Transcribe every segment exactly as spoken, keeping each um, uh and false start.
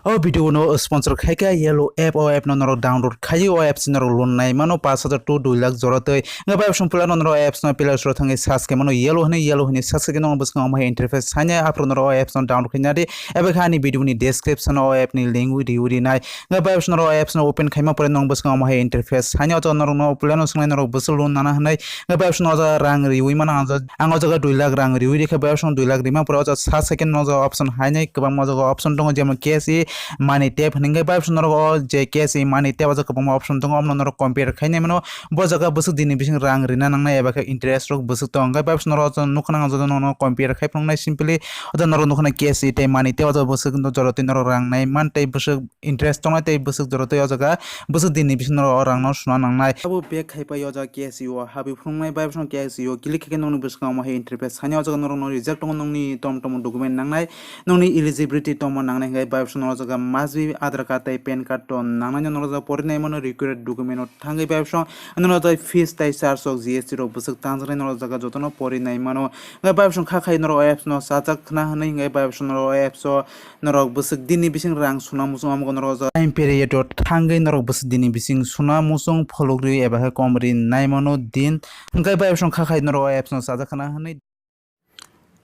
O video no sponsor khaikha Yellow app. O app no norok download khaiwi o apps norok loan nai mano, paanch hajar to dui lakh jora twi. Nga bai song pula no norok apps no Play Store thangwi search khe mano, Yellow hwnwi, Yellow hwnwi search khe norok bwskango omo hai interface haino aphuru norok o apps no download khaina di. Eba kha ani video ni description o app ni link wi riwi rinai. Nga bai song norok o apps no open khaima pore norok bwskango omo hai interface haino o jaga norok no pula no swngnai norok bwswk loan nana hwnwi. Nga bai song o jaga rang riwi mano, ang o jaga dui lakh rang riwi rikha, bai song dui lakh rima pore o jaga sa second no o jaga option haino kwbangma o jaga option tongo, jemon cash e, money tap hwnwi. Hwnkhe bai song norok o je cash e money tap o jaga kwbangma option tongo, omono norok compare khainai mano. Bo jaga bwswk dini bising rang rina nangnai eba khe interest rok bwswk tong. Hwnkhe bai song norok o jaga nukha nang o jaga norok compare khai phunuknai simply o jaga norok nukha nang cash e tei money tap o jaga bwswk no jora twi norok rang nai man tei bwswk interest tongnai tei bwswk jora twi o jaga bwswk dini bising norok o rang no suna nangnai. Abo back khai pai o jaga cash e o habwi phunuknai bai song cash e o click khai khe nokni bwskango omo hai interface haino o jaga norok no reject tongo nokni tom tom document nangnai. Nokni eligibility tongma nangnai hwnkhe bai song o jaga must be Aadhaar card tei pan card to nangnai no norok jaga pori nai mano, required document o thangwi bai song norok jaga fees tei charge rok G S T rok bwswk tangjak nai norok jaga jotono pori nai mano. Hwnkhe bai song kha khai norok o apps no chajak khna hwnwi hwnkhe bai song norok o apps o norok bwswk dini bising rang suna muchung amo norok jaga time period o thangwi norok bwswk dini bising suna muchung pholok ri eba khe kom ri nai mano din. Hwnkhe bai song kha khai norok o apps no chajak khna hwnwi.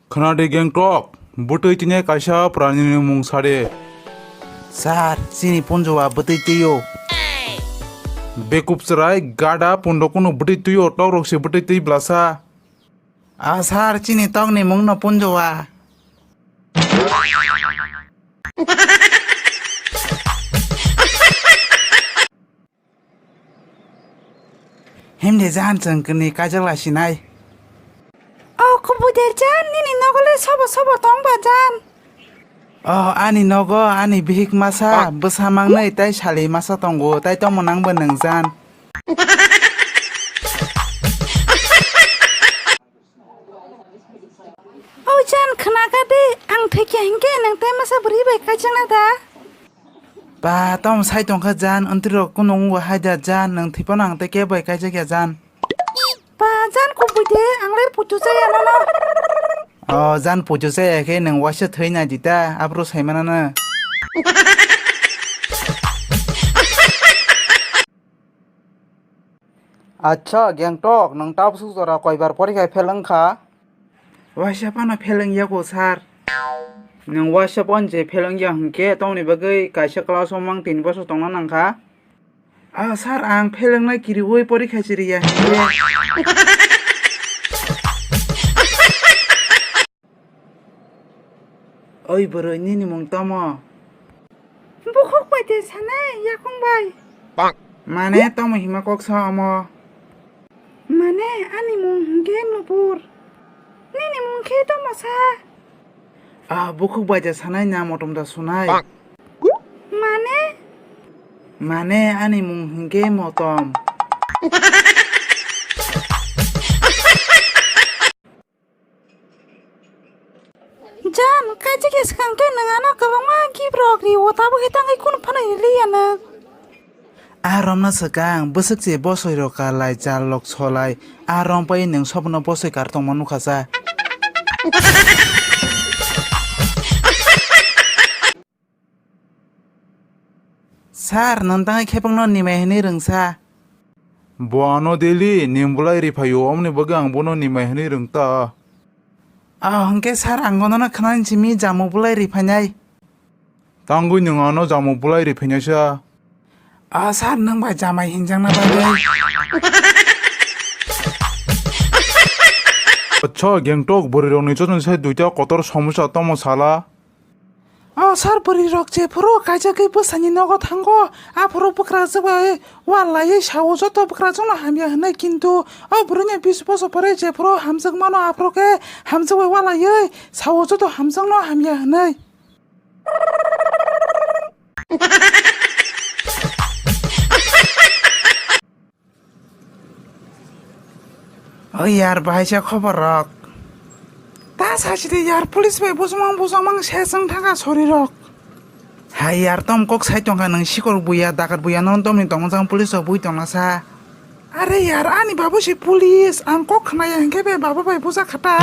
Khna di Gangtok, bwtwi tini kaisa pranini mung sa de. Sir, chini punjowa bwtwi twi o. Bekup chwrai, gada, pundo kunu bwtwi twi o, tok rok se bwtwi twi blasa. A sir, chini tokni mungno punjowa. Himde jan chwng kwnwi kaijak lai sinai. O kubui de jan, nini nogo le sobo sobo tong ba jan? O ani nogo ani bihik masa, bwsa mangnwi tei sali masa tongo, tai tongmo nang bo nwng jan. O jan, khna kha di, ang thwikha hinkhe nwng tei masa bwrwi bai kaijakna da? Ba, tamo sai tongkha jan, ontwi rok kunu wngo hai da jan, nwng thwi phano ang tei kebo bai kaijakya jan. Ba, jan kubui de, ang le puitu chaya nono. O jan puitu chaya khe nwng waisa thwi nai di ta, aphuru sai manano. Acha, Gangtok, nwng tabuk jora koibar porikha fail wngkha? Waisa phano fail wngya kho, sir. Nwng waisa phano je fail wngya hwnkhe, tongni bagwi kaisa class o mang tin bosor tongna nangkha. Ah, sir, ang fail wngnai kiriui porikha chiriya hwnkhe. Oi bwrwi, nini mung tamo? Bukhuk bai de sanai, yakung bai. Mane, tamo hima kok sa omo? Mane, ani mung hwnkhe Nupur. Nini mung khe tamo sa? Ah, bukhuk bai de sanai na motom da sunai? Mane? Mane, ani mung hwnkhe Motom. Jan, kaisa khe swkang khe nwng ano kwbangma gift rok rio, tabuk khe tangwi kunu phano riliya nwng? A romna swkang, bwswk se bosoi rok kar lai, chal lok solai. A rom pai nwng sobono bosoi kar tongma nukha sa. Sir, nwng tangwi khebangno nimai hwnwi rwngsa. Bo ano daily nim bulai riphaio, omoni bagwi ang bono nimai hwnwi rwngta. Ah, hwnkhe sir, ang bonono khwnani simi jamu bulai riphainai. Tangwi nwng ano jamu bulai riphainaisa. Ah, sir, nwng bai jamai hinjakna bagwi. Acha, Gangtok, bwrwi rokni joto ni sai duita kotor somosa tamo sala. O sir, bwrwi rok jephuru kaijagwi bwsani nogo thango, aphuru bwkrajwk bai wal laiwi sao, joto bwkrajwkno hamya hwnwi, kintu o bwrwini bish bosor pore jephuru hamjwk mano, aphuru khe hamjwk bai wal laiwi sao, joto hamjwkno hamya hwnwi. O yar, bahaisa khobor rok? Ta sachidi yar, police bai bujumang bujumang se chwng thangkha sori rok. Hai yar, tom kok sai tongkha nwng sikor buya, dakat buya, nono tomni tongmajang police rok bui tongna sa. Are yar, ani babu se police, ang kok khnaya hinkhe be babu bai buja khata.